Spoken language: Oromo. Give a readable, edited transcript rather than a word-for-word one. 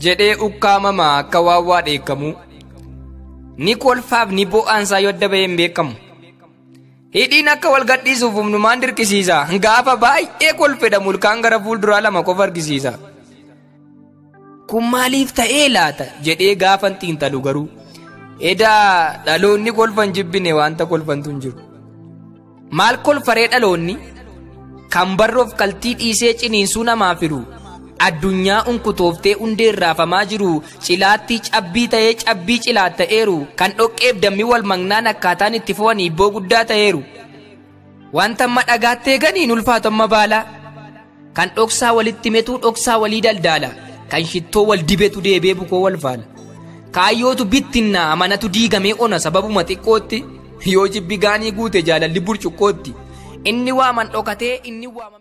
Jedhee ukkaamamaa akka waan waa dheekkamuu. Ni kolfaaf ni bo'aansaa yoo adda bahee hin beekamu. Hidhiin akka wal gadhiisuuf humnumaan dirqisiisa. Gaafa baay'ee kolfedha mulkaan gara fuulduraa lama qofa argisiisa. Kun maaliif ta'ee laata jedhee gaafan xiinxalu garuu. Edaa dhaloonni kolfan jibbine wanta kolfantu hin jiru. Maal kolfaree dhaloonni kan barroof qaltii dhiisee ciniinsuu namaa firu. Addunyaa unkutooftee hundeen raafamaa jiru cilaatti cabbii ta'ee cabbii cilaat ta'eeru kan dhoqqeef dammi wal magnaan akkaataan itti fo'an hibboo guddaa ta'eeru. Wanta amma dhagaattee ganiin ulfaatu amma baalaa. Kan dhoksaa walitti metuu dhoksaa walii daldaala. Kan shittoo wal dibetu deebee bukoo wal faala. Kaayyootu bittinnaa amanatu diigamee ona sababuma xiqqootti yoo jibbi gaanii guute jaalalli burcuqqootti. Inni waaman dhokatee inni waamame.